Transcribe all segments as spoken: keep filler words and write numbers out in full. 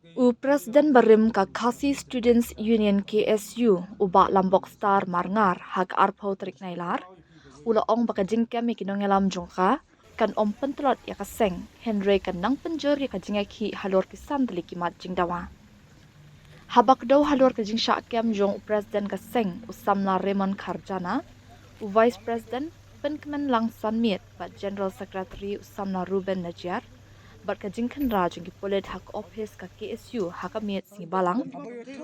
U President barim ka Khasi Students Union K S U, u Bah Lambok Star Marngar, ha ka arphew tarik Nailar, u la ong ba ka jingkem ïa ki nongïalam jong ka kan ym pyntlot ïa ka seng, hynrei kan nang pynjur ïa ka jingïakhih halor ki san tylli ki mat jingdawa. Haba kdew halor ka jingshah kem jong u President ka seng, u samla Raymond Kharjana, u Vice President Pynkmenlang Sanmiet bad General Secretary u samla Ruben Najiar, bad ka jingkhynra jong ki pulit ha ka ophis ka K S U ha ka miet sngi Balang,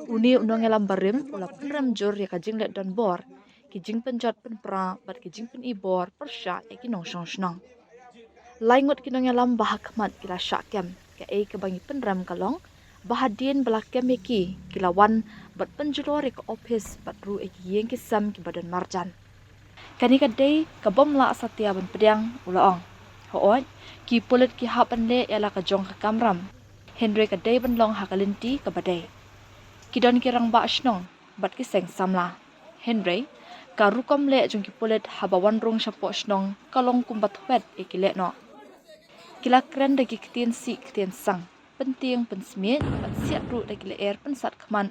une u nongïalam barim u la pynrem jur ïa ka jingleh donbor, ki jingpynjot pynpra bad ki jingpyni bor pyrshah ïa ki nongshong shnong. Lai ngut ki nongïalam ba ha khmat ki la shah kem, kaei kaba ngi pynrem ka long ba hadien ba la kem ïa ki, ki la wan bad pynjulor ïa ka ophis bad ruh ïa ki ïing ki sem kiba don marjan. Kane ka dei ka bym lah satia ban pdiang, u la ong. Hooid, ki pulit ki hap ban leh ïa la ka jong ka kamram, hynrei ka dei ban long ha ka lynti kaba dei. Ki don ki rangbah shnong bad ki seng samla, hynrei ka rukom leh jong ki pulit haba wan rung shapoh shnong ka long kumba thwet ïa ki lehnoh. Ki la kren da ki ktien sih ktien sang, pyntieng pynsmiej bad siat ruh da ki lyer pynsat khmat,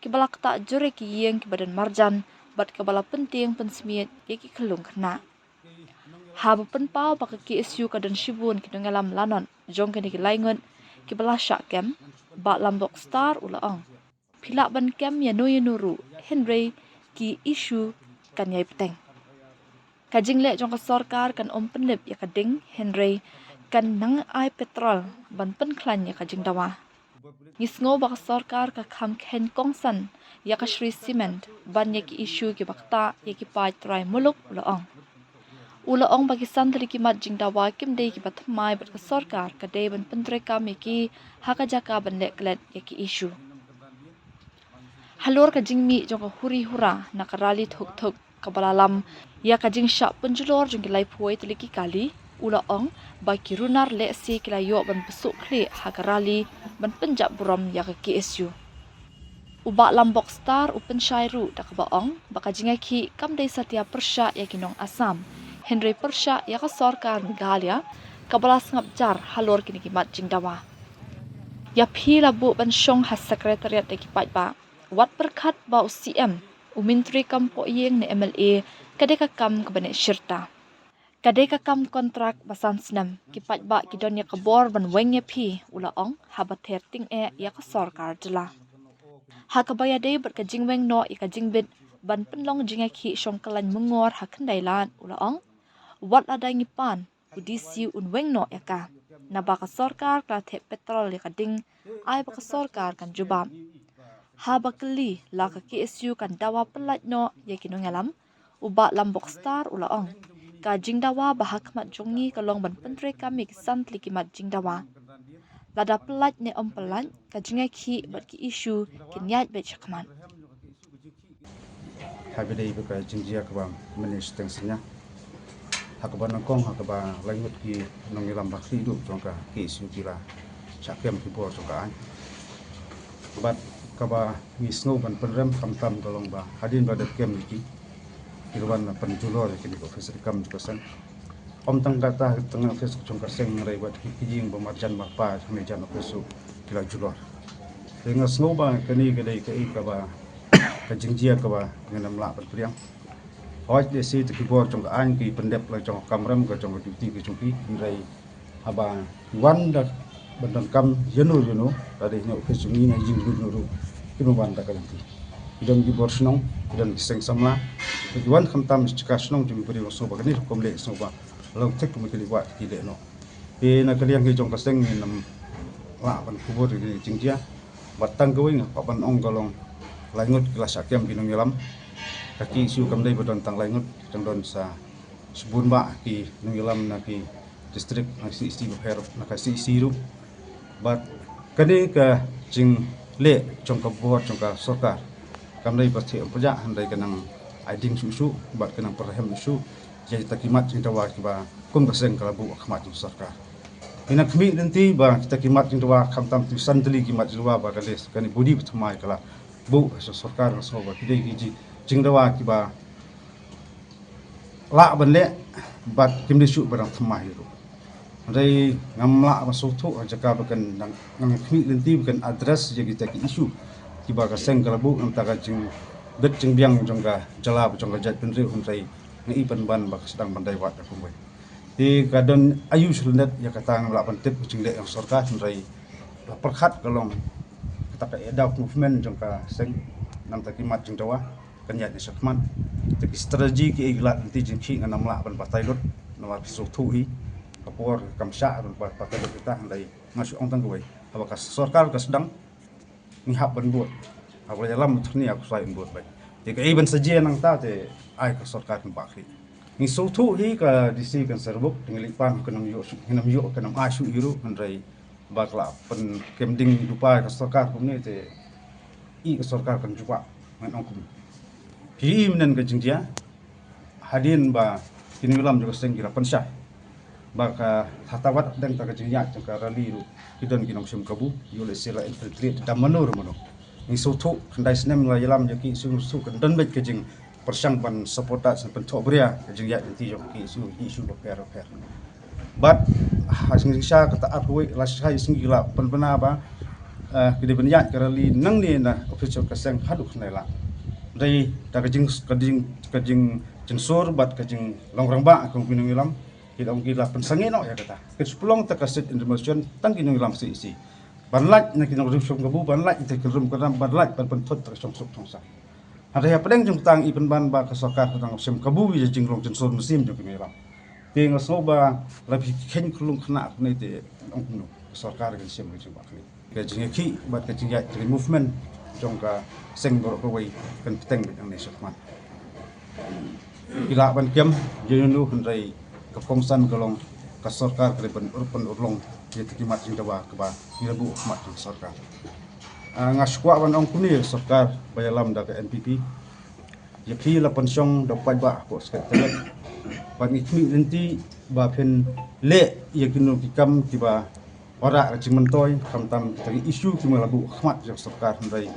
kiba la ktah jur ïa ki ïing kiba don marjan bad kaba la pyntieng pynsmiej ïa ki khyllung khynnah. Haba pynpaw ba ka K S U ka don shibun ki nongïalam lanot jong kine ki lai ngut kiba la shah kem, Bah Lambok Star u la ong, phi lah ban kem ïano ïano ruh, hynrei ki issue kan ïai bteng. Ka jingleh jong ka sorkar kan ym pynlip ïa ka ding, hynrei kan nang ai petrol ban pynkhlaiñ ïa ka jingdawa. Ngi sngew ba ka sorkar ka kham kheiñ kongsan ïa ka Shree Cement ban ïa ki issue kiba ktah ïa ki paid trai muluk, u la ong. U la ong ba ki san tylli ki mat jingdawa kim dei kiba thymmai bad ka sorkar ka dei ban pyntreikam ïa ki ha ka jaka ban leh klet ïa ki issue. Halor ka jingmih jong ka huri hura na ka rally thuk thuk kaba la lam ïa ka jingshah pynjulor jong ki laiphew tylli ki kali, u la ong ba ki runar lehse ki la ïoh ban pynsuh khlieh ha ka rally ban pynjah burom ïa ka K S U. U Bah Lambok Star u pynshai ruh da kaba ong ba ka jingïakhih kam dei satia pyrshah ïa ki nong Assam, hynrei pyrshah ïa ka sorkar Meghalaya kaba la sngap jar halor kine ki mat jingdawa. Ïa phi la buh ban shong ha secretariat da ki paidbah, wat pyrkhat ba u C M, u myntri kam pohïing ne M L A, ka dei ka kam kaba neh shirta. Ka dei ka kam kontrak ba san snem, ki paidbah ki don ïa ka bor ban weng ïa phi, u la ong, haba ther tyngeh ïa ka sorkar jylla. Ha kaba ïadei bad ka jingweng noh ïa ka jingbit ban pynlong jingïakhih shongkyllaiñ mungor ha Khyndailad, u la ong, wat lada ngi pan, u D C un weng noh ïa ka, naba ka sorkar ka la thep petrol ïa ka ding, ai ba ka sorkar kan jubab. Haba kylli la ka K S U kan dawa pyllait noh ïa ki nongïalam, u Bah Lambok Star u la ong, ka jingdawa ba ha khmat jong ngi ka long ban pyntreikam ïa ki san tylli ki mat jingdawa. Lada pyllait ne ym pyllait, ka jingïakhih bad ki issue kin ïaid beit shakhmat. Haba dei ba ka jingjia kaba mynne shiteng synñia, ha kaba nyngkong ha kaba lai ngut ki nongïalam ba khlieh duh jong ka K S U ki la shah kem ki bor jong ka aiñ. Bad kaba ngi sngew ban pynrem khamtam ka long ba hadien ba dep kem ïa ki, ki la wan pynjulor ïa kine ki office treikam jong ka seng. Ym tang kata, tang office jong ka seng, hynrei wat ki ïing ba marjan marpa jong ne jan office ruh ki la julor. Te nga sngew ba kane ka dei kaei kaba, ka jingjia kaba ngin ym lah ban pdiang. Hooid, lehse te ki bor jong ka aiñ ki pyndep la jong ka kamram ka jong ka duty ka jong ki, hynrei haba ki wan da ban donkam ïano ïano, lada ïa office jong ngi ne ïing jong ngi ruh, kim wan da ka lynti. Ki don ki bor shnong, ki don ki seng samla, ki wan khamtam sha ka shnong jong ngi. Ba dei, nga sngew ba kane ka rukom leh, sngew ba long thik kumba ki leh, wat ki leh noh. Te na ka liang ki jong ka seng ngin ym lah ban kubur ïa kine ki jingjia. Bad tang kawei nga kwah ban ong ka long, lai ngut ki la shah kem ki nongïalam. Ka K S U kam dei ba don tang lai ngut, tang don sa shibun bah ki nongïalam na ki district, na C E C bapher, na ka C E C ruh. Bad kane ka jingleh jong ka bor jong ka sorkar kam dei ba thiah pyrshah, hynrei ka nang ai ding shuh shuh bad ka nang pyrhem shuh ïa kita ki mat jingdawa kiba kum ka seng ka la buh ha khmat jong sorkar. Ïa nga khmih lynti ba kita ki mat jingdawa, khamtam tu san tylli ki mat jingdawa ba ka leh kane body ba thymmai ka la buh ha sorkar, nga sngew ba ki dei ki jing, jingdawa kiba lah ban leh bad kim dei shuh ba dang thymmai ruh. Hynrei ngam lah ban sngewthuh ha jaka ba kan dang, ngam khmih lynti ba kan address ïa kita ki issue kiba ka seng ka la buh, namar ka jingbit jingbiang jong ka jylla bad jong ka jaitbynriew, hynrei nga i pynban ba ka sdang ban divert ïa kumwei. Te ka don aïu shlyndet ïa kata ngam lah ban tip ka jingleh jong sorkar, hynrei la pyrkhat ka long kata ka ad hoc movement jong ka seng, namar ki mat jingdawa kan ïaid na shakhmat. Te ki strategy kiei ki lad lynti jingkhih ngam lah ban batai lut, namar phi sngewthuh hi ka por kam shah ban batai lut kita, hynrei nga shu ong tang kawei, haba ka sorkar ka sdang ngi hap ban bud. Haba la ïalam thni ha khusai ban bud beit. Te kaei ban sa jia nangta te ai ka sorkar kan bah khlieh. Ngi sngewthuh hi ka DC kan sa rebut, te ngi leit pan kan ym ïoh shuh, kan ym ïoh, kan ym ai shuh hi ruh, hynrei ba ka la pynkem ding lypa ka sorkar kumne te i ka sorkar kan jubab, ngan ong kumne. Phi i mynne ka jingjia hadien ba ki nongïalam jong ka seng ki la pynshai ba ka hata wat dang ta ka jingïaid jong ka rally ruh ki don ki nongshim kabu, ïoh lehse la infiltrate da mano ruh mano. Ngi sngewthuh khyndai snem la ïalam ïa ki, sngewthuh kan don beit ka jingpyrshang ban sabotage, ban pynthohbria ka jingïaid lynti jong ki issue, ki issue bapher bapher. Bad ha jingshisha kata arphew wei, la shisha sngi la pynbna ba, eh, ki dei ban ïaid ka rally nangne na office jong ka seng haduh khyndai lad. Dei da ka jing, ka jing, ka jingjynsur bad ka jinglong rangbah ka kong ki nongïalam, ki la ong ki la pynsangeh noh ïa kata. Ki shu pynlong ta ka sit-in demonstration tang ki nongïalam CEC. Ban lait na ki nongrim shong kabu, ban lait ïa ki rum kram, ban lait ban pynthut ta ka shongsuk shongsar. Hynrei hapdeng jong kata ngi i pynban ba ka sorkar ka dang shim kabu ïa ka jinglong jynsur mynsiem jong ki nongïalam. Te nga sngew ba la phi kheiñ khlung khynnah kumne te ong kumno ka sorkar kan shim ka jingbakla. Ka jingïakhih bad ka jingïaid ka movement jong ka seng baroh kawei kan bteng beit hangne shakhmat. Ki lah ban kem ïa uno, hynrei ka kongsan ka long ka sorkar ka dei ban ur, ban urlong ïa kita ki mat jingdawa kaba ngi la buh ha khmat jong ka sorkar. Ah, nga shu kwah ban ong kumne ïa ka sorkar ba ïalam da ka NPP. Ïa phi la pynshong da u paidbah hapoh Secretariat. Bad ngi khmih lynti ba phin leh ïa kino ki kam kiba wanrah ka jingmyntoi, khamtam kita ki issue kiba la buh ha khmat jong ka sorkar, hynrei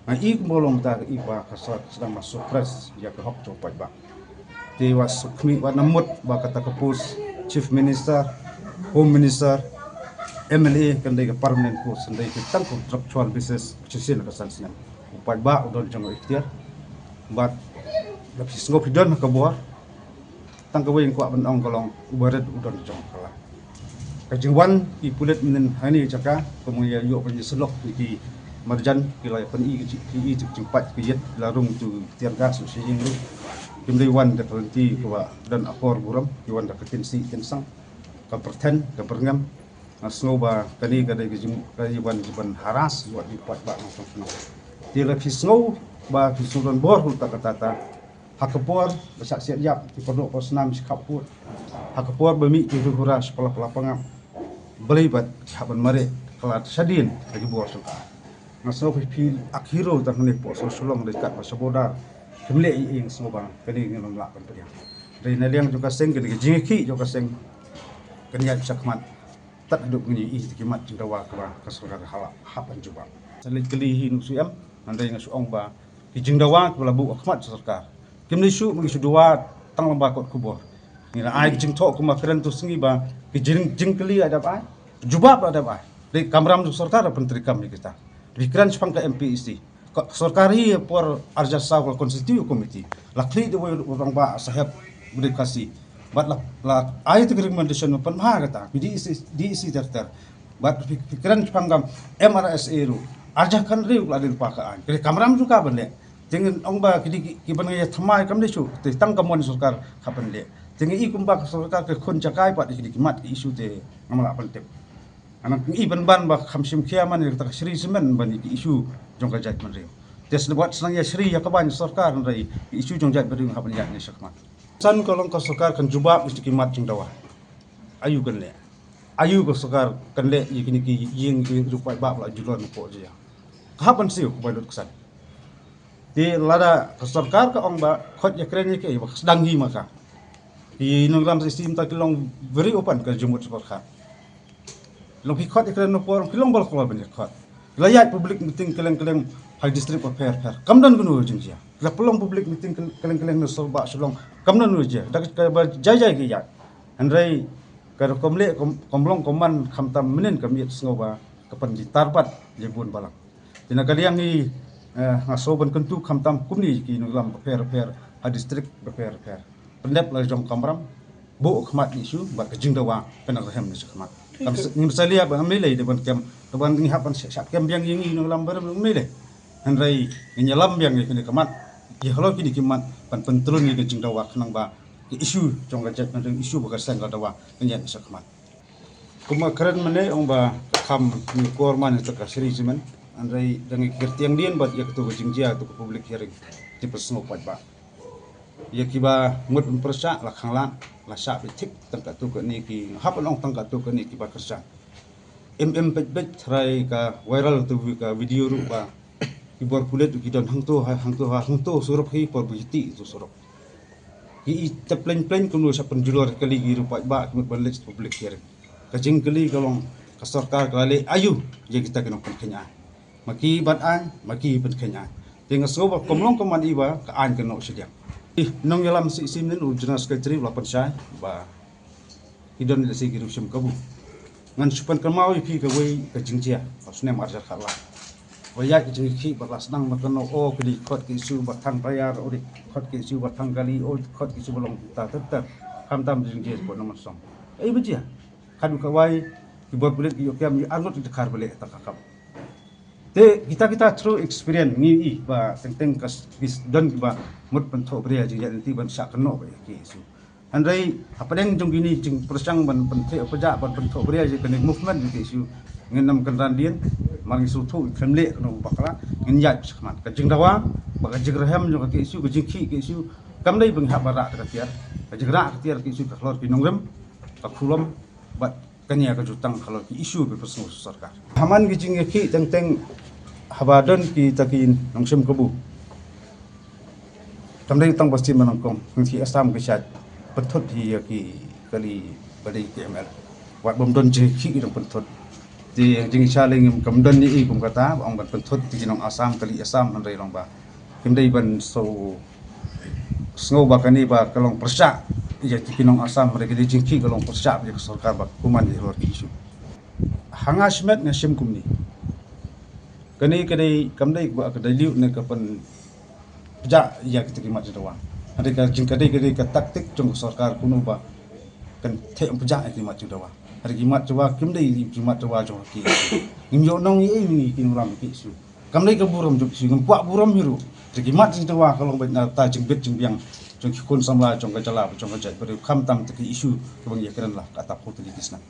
nga i kumba long ta ka i ba ka sorkar sdang ban suppress ïa ka hok jong u paidbah. Te wat sngewkhmih, wat nang mut ba kata ka post Chief Minister, Home Minister, MLA kan dei ka permanent post, kan dei ka tang contractual basis shisien ka san snem. U paidbah u don jong u ikhtiar. Bad la phi sngew phi don ha ka bor, tang kawei nga kwah ban ong ka long, u barit u don jong ka la. Ka jingwan ki pulit mynhynnin hangne jaka, kumba ïa ïoh ban ïasyllok ïa ki marjan, ki la pyni ki ji-, ki i ki jingpait ki ïit, la rung tu tear gas u shijing ruh. Kim dei wan da ka lynti kaba don akor burom, ki wan da ka tynsih tynsang, ka pyrthen, ka pyrngem. Nga sngew ba kane ka dei ka jing, ka jingwan, jingwan harass ïa u paidbah nongshong shnong. Te la phi sngew ba phi sngew don bor hul ta kata ta. Ha ka por ba shah siat ïap ki paralok parasnam shi khap pud. Ha ka por ba mih ki hura hura shi pala pala pangap. Balei bad ki hap ban mareh ka lad shadien ha ki bor sngewthuh. Nga sngew phi, phi ak hero tang hangne hapoh Shillong, dei katba sha border. Kim leh ei ei, nga sngew ba kane ngin ym lah ban pdiang. Dei na liang jong ka seng, kane ka jingïakhih jong ka seng kan ïaid shakhmat. Tad haduh ngin ïohi ïa ki mat jingdawa kiba ka sorkar ka la hap ban jubab. Sa leit kylli hi na u CEM, hynrei nga shu ong ba ki jingdawa kiba la buh ha khmat jong ka sorkar, kim dei shuh ba ngi shu dawa tang lyngba kot khubor. Ngi la ai ki jingthoh kumba kren tu sngi ba ki jing, jingkylli la dep ai, jubab la dep ai. Dei kamram jong ka sorkar ban pyntreikam ïa kita. Phi kren shaphang ka MPSC. Ka sorkar hi ha por arhajar saw ka la constitute committee. La khlieh da uwei u rangbah saheb u dei Khasi. Bad la, la ai ta ka recommendation ban pynbha kata, phi DEC, DEC ter ter. Bad phi, phi kren shaphang ka MRSSA ruh, arhajar khathynriew ka la dei lypa ka aiñ. Ka dei kamram jong ka ban leh. Te ngan ong ba ki dei ki, kiban ïa thymmai kam dei shuh, te tang ka mon sorkar ka ban leh. Te ngi i kumba ka sorkar ka khun jakai pat ïa ki dei ki mat ki issue te ngam lah ban tip. Nga nang i pynban ba kham shim khia man ïa kata ka Shree Cement ban ïa ki issue jong ka jaitbynriew. Te sngewbha sdang ïa Shree ïa ka ban sorkar, hynrei ki issue jong jaitbynriew hap ban ïaid ne shakhmat. San ka long ka sorkar kan jubab ïa ki mat jingdawa. Aïu kan leh? Aïu ka sorkar kan leh ïa kine ki ïing ki rupai bap la julon ko jia? Ka hap ban siew ka bai lut ka san. Te lada ka sorkar ka ong ba khot ïa kren ïa kaei ba ka sdang hi ma ka. Ki nongïalam CEC mynta ki long very open ka jingmut sorkar. Long phi khot ïa kren na por ki long ba la kwah ban ïa khot. La ïaid public meeting kylleng kylleng ha district bapher bapher. Kam don kano jingjia. La pynlong public meeting kylleng kylleng na sor ba Shillong. Kam don kano jia. Da kaba jai jai ki ïaid. Hynrei Ka rukom leh kam long kam man khamtam mynnin ka miet sngewbha ka pynbitar bad ïa bun balang. Te na ka liang hi nga sngew ban kyntu khamtam kumne ki nongïalam bapher bapher ha district bapher bapher. Pyndep la jong kamram, buh khmat ïa shu bad ka jingdawa ka nang rhem na shakhmat. Kam ngim salia ba ngam lei lei da ban kem, da ban ngi hap ban shap kem biang ïa ngi nongïalam bapher bapher ngam lei lei. Hynrei ngin ïalam biang ïa kine ka mat, ïa halor kine ki mat ban pyntrun ïa ka jingdawa khnang ba ka issue jong ka jait, ban issue ba ka seng ka dawa kan ïaid shakhmat. Kumba kren mynne ong ba ka kham ngi kor man ïa ka sri jimen. Hynrei dang ïa kyrtiang dien bad ïa katu ka jingjia katu ka public hearing. Te pysngew pat ba ïa kiba mut ban pyrshah la khang lad la shah beit thik tang katu kane ki hap ban ong tang katu kane kiba kyrshan. Em em peit peit trai ka viral tu ka video ruh ba ki bor pulit ki don hangto ha hangto ha hangto surok hi por bujiti tu surok. Ki i tep plein plein kumno sha pynjulor kali ki ruh pat ba ki mut ban leit public hearing. Ka jingkylli ka long ka sorkar ka la leh aïu ïa kita ki nongpynkheiñ aiñ. Ma ki ban aiñ, ma ki pynkheiñ aiñ. Te nga sngew ba kam long kam man i ba ka aiñ ka noh shiliang. Ih, nongïalam shisien mynnin u General Secretary u la pynshai ba ki don lehse ki ruh shim kabu. Ngan shu pynkynmaw ïa phi kawei ka jingjia ha u snem arhajar khatlai. Ba ïaid ka jingïakhih ba la sdang ba kano o ki dei khot ki issue ba thang tyre, o dei khot ki issue ba thang kali, o khot ki issue ba long ta ter ter. Khamtam jingjia ba nang mynsong. Ei ba jia. Khatduh kawei ki bor pulit ki ïoh kiam ïa arngut ki dkhar ba leh ta ka kam. Te kita kita through experience ngi i ba teng teng ka s-, ki s-, don kiba mut pynthoh bria jingïaid lynti ban shah kynnoh ba ïa ki issue. Hynrei hapdeng jong kine jingpyrshang ban pynthoh pyrjah ban pynthoh bria ïa kane movement ïa ki issue ngin ym kynran dien, mar ngi sngewthuh ngim leh kano bakla, ngin ïaid shakhmat. Ka jingdawa bad ka jingrhem jong ka ki issue, ka jingkhih ki issue kam dei ba ngi hap ban rah ka tiar. Ka jingrah ka tiar ki issue ka halor ki nongrim, ka khulom bad kane ka jutang halor ki issue ba pynshong sorkar. Ha man ki jingïakhih teng teng haba don kita ki nongshim kabu. Kam dei tang ba sdang ba nyngkong, ngi ki Assam ki shait pynthut hi ïa ki kali ba dei ki M L. Wat bym don jingïakhih ki dang pynthut. Te jingshai lei ngim kam don ïa i kum kata ba ong ban pynthut ïa ki nong Assam kali Assam hynrei long ba kim dei ban so sngew ba kane ba ka long pyrshah ïa ki nong Assam, hynrei ka dei jingkhih ka long pyrshah ïa ka sorkar ba kuman ïa halor ki issue. Ha nga shimet nga shim kumne. Kane ka dei kam dei ba ka dei liu ne ka pynpjah ïa kita ki mat jingdawa. Hynrei ka jing ka dei ka dei ka taktik jong ka sorkar kumno ba kan theh pjah ïa ki mat jingdawa. Hynrei ki mat jingdawa kim dei ki mat jingdawa jong ki. Ngim ïoh nong ïa i ngi ki nongïalam ki issue. Kam dei ka burom jong ki issue, ngim kwah burom hi ruh. Te ki mat jingdawa ka long beit na ta jingbit jingbiang jong ki khun samla jong ka jylla jong ka jaitbynriew, khamtam te ki issue kiba ngi ïakren la ka ta phu te ki snem.